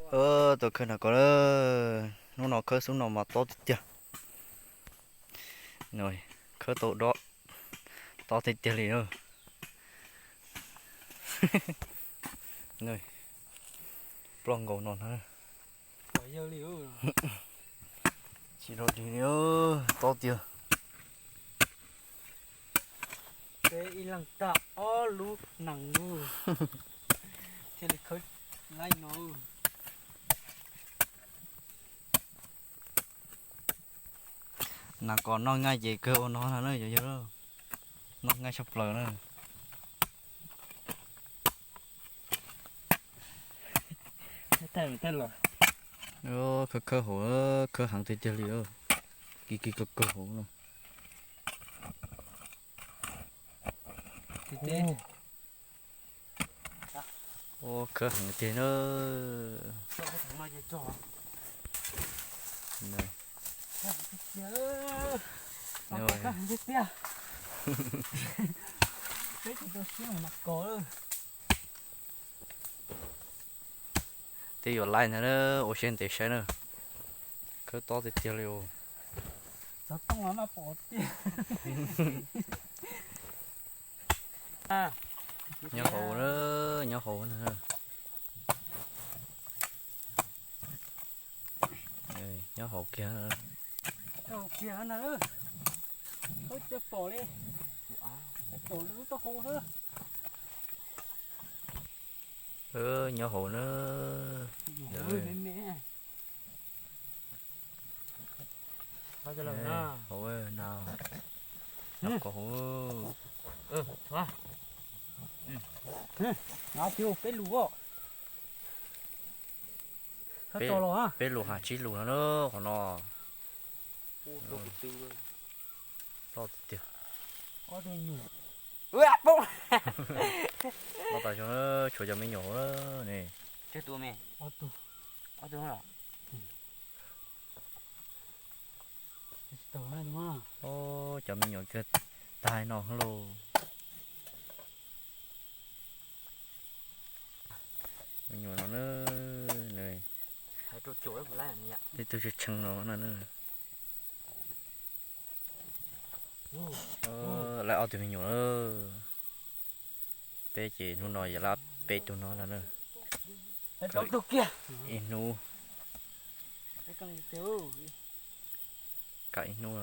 Tau khawb nas kos, hnub no khawb xub no mas tob tiag tiag. Khawb tau dob, tob tiag tiag li na. Ploj nkaus no na. Tsis rau dig li, tob tiag. Peb ib leeg tag ob lub nees lub, thiaj li khawb laib no. Nas kos noj nqaij ces kawg ua no na yog yog, noj nqaij tshaj plaws na. Khawb khawb hauv, khawb heev tiag tiag li, kig kig kawg kawg hauv no. Khawb heev tiag na. Peb tsis tau siab mas nas kos. Twb yuav laij ntag, ua siab ntev saib na. Khawb tob tiag tiag li os. Xov tooj mas pom tiag. Nyob hauv, nyob hauv na. Nyob hauv kiag. Kiag na. Ua cas pom li, pom lub taub hau xwb. Nyob hauv na. Hauv na. Nyob hauv. Peb lus, peb lus hab tsib lus no na qhov no. Loj tiag tiag. Loj tas zog, tshuav cov me nyuam hauv ne. Cov me nyuam kiag tag no lauj. Me nyuam no na, nws, ib tug tshee tshee no na. Lawv ob tug me nyuam na. Peb ces hnub no yog lawv peb tug no na. Ib hnub, kam ib hnub na.